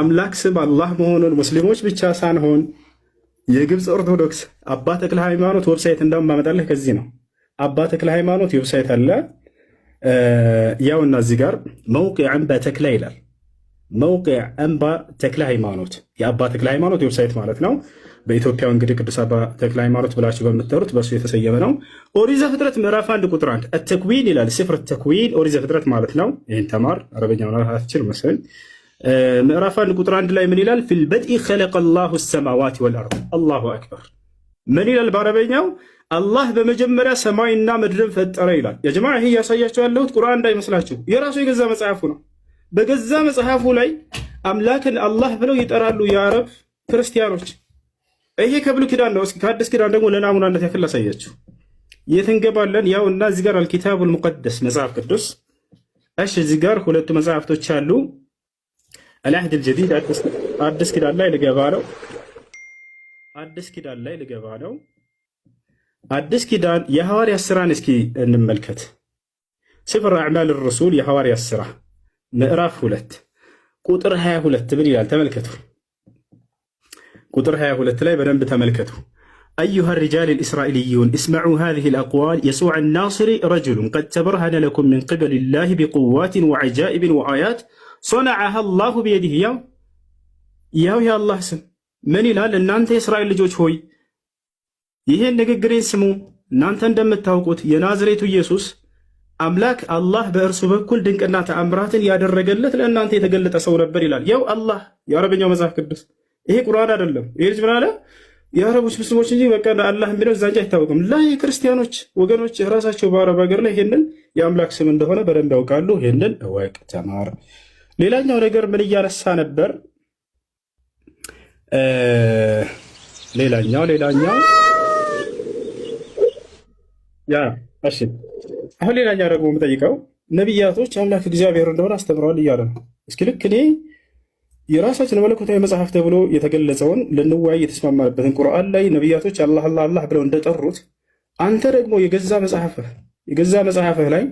የአምላክ ስም አላህ መሆኑን ሙስሊሞች ብቻ ሳንሆን የግብፅ ኦርቶዶክስ አባ ተክለ ሃይማኖት website እንዳማመጣልህ ከዚህ ነው። አባ ተክለ ሃይማኖት website አለ። ያውና እዚህ ጋር موقع አምባ ተክለ ይላል። موقع አምባ ተክለ ሃይማኖት፣ የአባ ተክለ ሃይማኖት website ማለት ነው። በኢትዮጵያው እንግዲህ ቅዱስ አባ ተክለ ሃይማኖት ብላችሁ በምትጠሩት በእሱ የተሰየመ ነው። ኦሪት ዘፍጥረት ምዕራፍ 1 ቁጥር 1፣ التكوين ይላል። سفر التكوين፣ ኦሪት ዘፍጥረት ማለት ነው። ይህን ተማር፣ አረበኛ አትችል መሰለኝ። ምዕራፍ 1 ቁጥር 1 ላይ ምን ይላል? في البدء خلق الله السماوات والأرض። الله أكبر። ምን ይላል በአረበኛው? አላህ በመጀመሪያ ሰማይና ምድርን ፈጠረ ይላል። يا جماعة፣ ይሄ እያሳያቸው ያለሁት ቁርአን እንዳይመስላችሁ የራሱ የገዛ መጽሐፉ ነው። በገዛ መጽሐፉ ላይ አምላክን አላህ ብለው ይጠራሉ የአረብ ክርስቲያኖች። ይሄ ከብሉይ ኪዳን ነው። እስኪ ከአዲስ ኪዳን ደግሞ ለናሙናነት ያክል ላሳያችሁ። የት እንገባለን? ያው እና እዚህ ጋር الكتاب المقدس፣ መጽሐፍ ቅዱስ። እሺ፣ እዚህ ጋር ሁለቱ መጽሐፍቶች አሉ። العهد الجديد፣ አዲስ ኪዳን ላይ ልገባ ነው። አዲስ ኪዳን ላይ ልገባ ነው። አዲስ ኪዳን የሐዋርያት ስራን እስኪ እንመልከት። سفر أعمال الرسل፣ የሐዋርያት ስራ ምዕራፍ 2 ቁጥር 22 ምን ይላል? ተመልከቱ። ቁጥር 22 ላይ በደንብ ተመልከቱ። أيها الرجال الإسرائيليون اسمعوا هذه الأقوال، يسوع الناصري رجل قد تبرهن لكم من قبل الله بقوات وعجائب وآيات صنعها الله بيده። ያው ያው የአላህ ስም ምን ይላል? እናንተ የእስራኤል ልጆች ሆይ፣ ይህን ንግግሬን ስሙ። እናንተ እንደምታውቁት የናዝሬቱ ኢየሱስ አምላክ አላህ በእርሱ በኩል ድንቅና ተአምራትን ያደረገለት ለእናንተ የተገለጠ ሰው ነበር ይላል። ያው አላህ የአረበኛው መጽሐፍ ቅዱስ፣ ይሄ ቁርአን አይደለም። ይሄ ልጅ ምን አለ? የአረቦች ሙስሊሞች እንጂ በቃ አላህ የሚለው እዛ እንጂ አይታወቅም። ላይ ክርስቲያኖች ወገኖች ራሳቸው በአረብ ሀገር ላይ ይሄንን የአምላክ ስም እንደሆነ በደንብ ያውቃሉ። ይሄንን እወቅ፣ ተማር። ሌላኛው ነገር ምን እያነሳ ነበር? ሌላኛው yeah፣ እሺ፣ አሁን ሌላኛው ደግሞ የምጠይቀው ነቢያቶች አምላክ እግዚአብሔር እንደሆነ አስተምረዋል እያለ ነው። እስኪ ልክ እኔ የራሳችን መለኮታዊ መጽሐፍ ተብሎ የተገለጸውን፣ ልንወያይ የተስማማንበትን ቁርአን ላይ ነቢያቶች አላህ አላህ አላህ ብለው እንደጠሩት፣ አንተ ደግሞ የገዛ መጽሐፍህ ላይ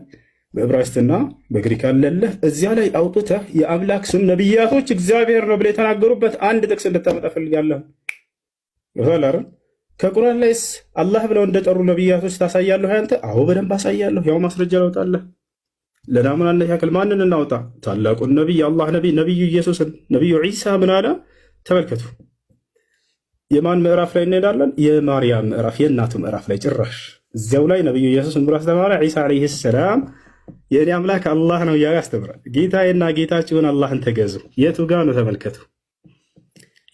በዕብራይስጥና በግሪክ አለልህ፣ እዚያ ላይ አውጥተህ የአምላክ ስም ነቢያቶች እግዚአብሔር ነው ብለው የተናገሩበት አንድ ጥቅስ እንድታመጣ እፈልጋለሁ። ገብቶሃል አይደል? ከቁርአን ላይስ አላህ ብለው እንደጠሩ ነቢያቶች ታሳያለህ አንተ? አዎ፣ በደንብ አሳያለሁ። ያው ማስረጃ ላውጣለህ። ለናሙናነት ያክል ማንን እናውጣ? ታላቁን ነቢይ፣ የአላህ ነቢይ፣ ነቢዩ ኢየሱስን። ነቢዩ ዒሳ ምን አለ? ተመልከቱ። የማን ምዕራፍ ላይ እንሄዳለን? የማርያም ምዕራፍ፣ የእናቱ ምዕራፍ ላይ ጭራሽ እዚያው ላይ ነቢዩ ኢየሱስ ምን ብሎ አስተማረ? ዒሳ عليه السلام የእኔ አምላክ አላህ ነው እያለ ያስተምራል። ጌታዬና ጌታችሁን አላህን ተገዙ። የቱ ጋ ነው? ተመልከቱ።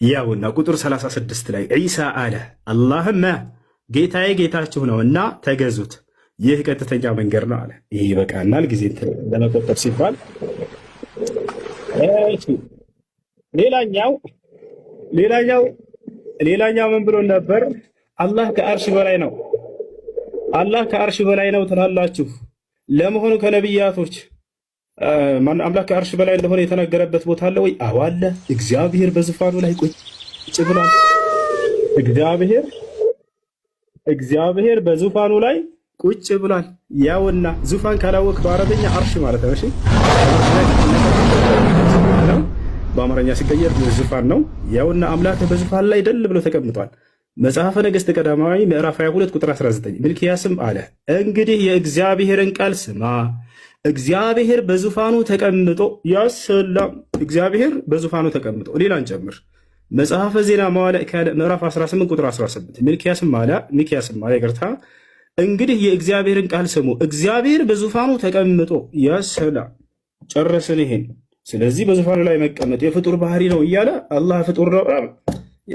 ያውና ቁጥር 36 ላይ ዒሳ አለ፣ አላህም ጌታዬ ጌታችሁ ነውና ተገዙት፣ ይህ ቀጥተኛ መንገድ ነው አለ። ይህ ይበቃናል፣ ጊዜ ለመቆጠብ ሲባል። ሌላኛው ምን ብሎ ነበር? አላህ ከአርሽ በላይ ነው፣ አላህ ከአርሽ በላይ ነው ትላላችሁ። ለመሆኑ ከነቢያቶች አምላክ ከአርሽ በላይ እንደሆነ የተነገረበት ቦታ አለ ወይ? አዎ አለ። እግዚአብሔር በዙፋኑ ላይ ቁጭ ብሏል። እግዚአብሔር በዙፋኑ ላይ ቁጭ ብሏል። ያውና ዙፋን ካላወቅ በአረበኛ عرش ማለት ነው። እሺ፣ በአማርኛ ሲቀየር ዙፋን ነው። ያውና አምላክ በዙፋን ላይ ደል ብሎ ተቀምጧል። መጽሐፈ ነገሥት ቀዳማዊ ምዕራፍ 22 ቁጥር 19፣ ሚልክያስም አለ፣ እንግዲህ የእግዚአብሔርን ቃል ስማ፣ እግዚአብሔር በዙፋኑ ተቀምጦ። يا سلام፣ እግዚአብሔር በዙፋኑ ተቀምጦ። ሌላን ጨምር። መጽሐፈ ዜና መዋዕል ምዕራፍ 18 ቁጥር 18፣ ሚልክያስም አለ፣ ሚክያስም አለ፣ ይቅርታ፣ እንግዲህ የእግዚአብሔርን ቃል ስሙ፣ እግዚአብሔር በዙፋኑ ተቀምጦ። يا سلام፣ ጨረስን ይሄን። ስለዚህ በዙፋኑ ላይ መቀመጥ የፍጡር ባህሪ ነው እያለ፣ አላህ ፍጡር ነው።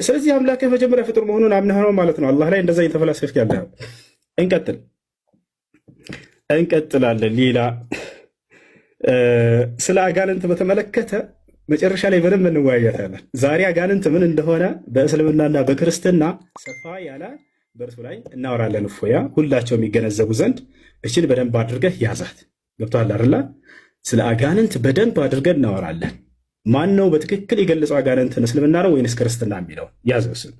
ስለዚህ አምላክህ መጀመሪያ ፍጡር መሆኑን አምነህ ነው ማለት ነው። አላህ ላይ እንደዛ እየተፈላሰፍክ ያለህ። እንቀጥል፣ እንቀጥላለን። ሌላ ስለ አጋንንት በተመለከተ መጨረሻ ላይ በደንብ እንወያያታለን። ዛሬ አጋንንት ምን እንደሆነ በእስልምናና በክርስትና ሰፋ ያለ በእርሱ ላይ እናወራለን። እፎያ ሁላቸው የሚገነዘቡ ዘንድ እችን በደንብ አድርገህ ያዛት። ገብቶሃል አይደለ? ስለ አጋንንት በደንብ አድርገን እናወራለን። ማን ነው በትክክል የገለጸው አጋንንትን፣ እስልምና ነው ወይንስ ክርስትና የሚለው ያዘው እሱን።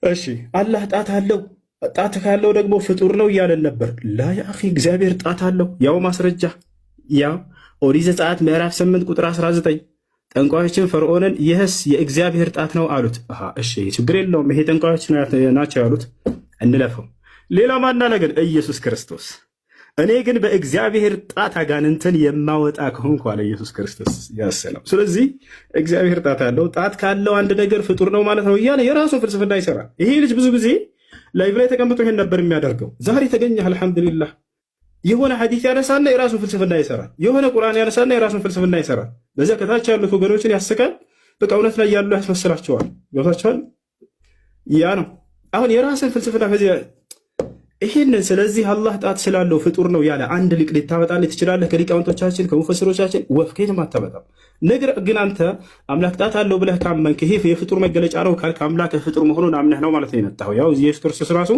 እሺ፣ አላህ ጣት አለው፣ ጣት ካለው ደግሞ ፍጡር ነው እያለን ነበር። لا يا أخي፣ እግዚአብሔር ጣት አለው። ያው ማስረጃ ያው ኦሪት ዘጸአት ምዕራፍ 8 ቁጥር 19። ጠንቋዮችን ፈርዖንን ይህስ የእግዚአብሔር ጣት ነው አሉት። እሺ ችግር የለውም፣ ይሄ ጠንቋዮች ናቸው ያሉት፣ እንለፈው። ሌላ ማን አለ ግን? ኢየሱስ ክርስቶስ። እኔ ግን በእግዚአብሔር ጣት አጋንንትን የማወጣ ከሆንኩ አለ ኢየሱስ ክርስቶስ። ያሰላም። ስለዚህ እግዚአብሔር ጣት አለው። ጣት ካለው አንድ ነገር ፍጡር ነው ማለት ነው እያለ የራሱን ፍልስፍና ይሰራል። ይሄ ልጅ ብዙ ጊዜ live ላይ ተቀምጦ ይሄን ነበር የሚያደርገው። ዛሬ ተገኘ፣ አልሐምዱሊላህ። የሆነ ሐዲስ ያነሳና የራሱን ፍልስፍና ይሰራል። የሆነ ቁርአን ያነሳና የራሱን ፍልስፍና ይሰራል። በዚያ ከታች ያሉት ወገኖችን ያስቃል። በቃ እውነት ላይ ያሉ ያስመስላቸዋል። ገብታችኋል? ያ ነው አሁን የራስን ፍልስፍና ከዚህ ይህንን። ስለዚህ አላህ ጣት ስላለው ፍጡር ነው ያለ አንድ ሊቅ ልታመጣልህ ትችላለህ? ከሊቃውንቶቻችን፣ ከሙፈስሮቻችን ወፍ ከየትም አታመጣም። ነገር ግን አንተ አምላክ ጣት አለው ብለህ ካመንክ፣ ይሄ የፍጡር መገለጫ ነው ካልክ፣ አምላክ ፍጡር መሆኑን አምነህ ነው ማለት ነው የመጣኸው። ያው ኢየሱስ ክርስቶስ ራሱ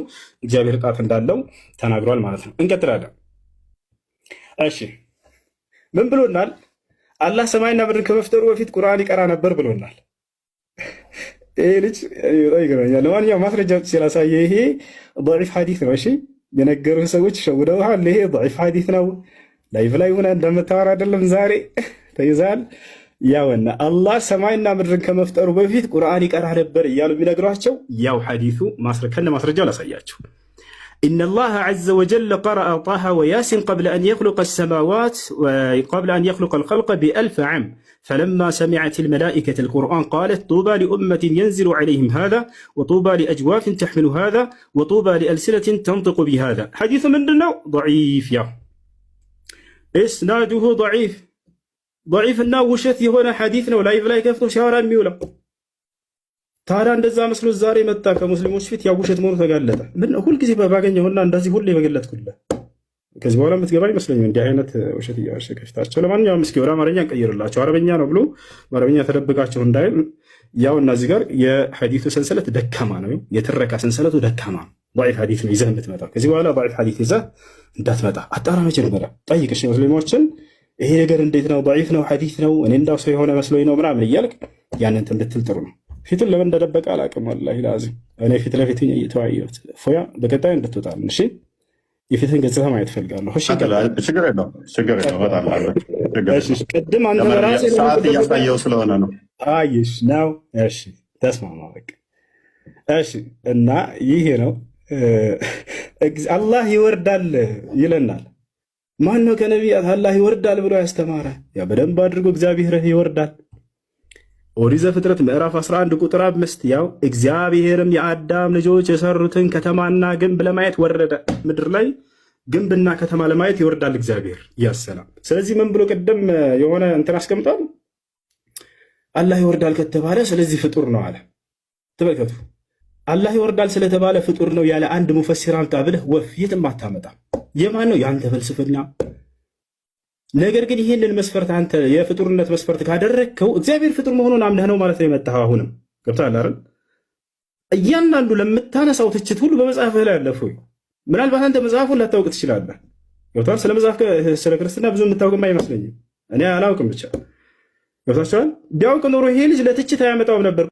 እግዚአብሔር ጣት እንዳለው ተናግሯል ማለት ነው። እንቀጥላለን። እሺ፣ ምን ብሎናል? አላህ ሰማይና ምድርን ከመፍጠሩ በፊት ቁርአን ይቀራ ነበር ብሎናል። ይሄ ልጅ በጣም ይገርመኛል። ለማንኛውም ማስረጃ ስላሳየ ይሄ ضعيف ሐዲስ ነው። እሺ፣ የነገሩህ ሰዎች ሸውደውሃል። ይሄ ضعيف ሐዲስ ነው። Live ላይ ሆነ እንደምታወራ አይደለም። ዛሬ ተይዛል። ያውና አላህ ሰማይና ምድርን ከመፍጠሩ በፊት ቁርአን ይቀራ ነበር እያሉ የሚነግሯቸው ያው ሐዲሱ ከነ ማስረጃው ላሳያቸው። إن الله عز وجل قرأ طه ويس قبل أن يخلق السماوات، قبل أن يخلق الخلق ب1000 عام. فلما سمعت الملائكة القرآن قالت: طوبى لأمة ينزل عليهم هذا، وطوبى لأجواف تحمل هذا، وطوبى لألسنة تنطق بهذا. حديث ምንድነው? ضعيف። ያ إسناده ضعيف፣ ضعيف እና ውሸት የሆነ ሐዲስ ነው። Live ላይ ከፍቶ ሲያወራ የሚውለው ታዲያ እንደዛ መስሎ ዛሬ መጣ ከሙስሊሞች ፊት፣ ያው ውሸት መሆኑ ተጋለጠ። ምን ሁልጊዜ ባገኘሁና እንደዚህ ሁሌ በገለጥኩልህ ከዚህ በኋላ የምትገባ አይመስለኝም እንዲህ አይነት ውሸት እያዋሸ ከፊታቸው። ለማንኛውም እስኪ ወደ አማርኛ እንቀይርላቸው። አረበኛ ነው ብሎ በአረበኛ ተደብቃቸው እንዳይል። ያው እና እዚህ ጋር የሐዲሱ ሰንሰለት ደካማ ነው። የትረካ ሰንሰለቱ ደካማ ነው። ضعيف ሐዲስ ነው ይዘህ የምትመጣው። ከዚህ በኋላ ضعيف ሐዲስ ይዘህ እንዳትመጣ። አጣራ፣ መጀመሪያ ጠይቅ። እሺ፣ ሙስሊሞችን ይሄ ነገር እንዴት ነው? ضعيف ነው ሐዲስ ነው፣ እኔ እንዳው ሰው የሆነ መስሎኝ ነው ምናምን እያልክ ያንን እንትን ብትል ጥሩ ነው። ፊቱን ለምን እንደደበቀ አላውቅም። ወላሂ ላዚም እኔ ፊት ለፊት እየተወያየሁት ፎያ በቀጣዩ እንድትወጣልን፣ እሺ፣ የፊትህን ገጽታ ማየት እፈልጋለሁ። እሺ። ችግር የለውም፣ ችግር የለውም። እወጣልሃለሁ። ችግር የለውም። ቅድም አንተ በራስህ ሰዓት እያሳየው ስለሆነ ነው። አይሽ ነው። እሺ፣ ተስማማ በቃ። እሺ፣ እና ይሄ ነው፣ አላህ ይወርዳል ይለናል። ማን ነው ከነቢያት አላህ ይወርዳል ብሎ ያስተማረ? ያ በደንብ አድርጎ እግዚአብሔር ይወርዳል። ኦሪት ዘፍጥረት ምዕራፍ 11 ቁጥር 5፣ ያው እግዚአብሔርም የአዳም ልጆች የሰሩትን ከተማና ግንብ ለማየት ወረደ። ምድር ላይ ግንብና ከተማ ለማየት ይወርዳል እግዚአብሔር። ያሰላም። ስለዚህ ምን ብሎ ቅድም የሆነ እንትን አስቀምጧል። አላህ ይወርዳል ከተባለ ስለዚህ ፍጡር ነው አለ። ተመልከቱ። አላህ ይወርዳል ስለተባለ ፍጡር ነው ያለ አንድ ሙፈሲር አምጣ ብለህ ወፍ የትም አታመጣም። የማን ነው? የአንተ ፍልስፍና። ነገር ግን ይህንን መስፈርት አንተ የፍጡርነት መስፈርት ካደረግከው እግዚአብሔር ፍጡር መሆኑን አምነህ ነው ማለት ነው የመጣኸው። አሁንም ገብቶሃል አይደል? እያንዳንዱ ለምታነሳው ትችት ሁሉ በመጽሐፍህ ላይ አለ። እፎይ፣ ምናልባት አንተ መጽሐፉን ላታውቅ ትችላለህ። ገብቶሃል? ስለ መጽሐፍ፣ ስለ ክርስትና ብዙ የምታውቅም አይመስለኝም። እኔ አላውቅም ብቻ፣ ገብታችኋል። ቢያውቅ ኖሮ ይሄ ልጅ ለትችት አያመጣውም ነበር።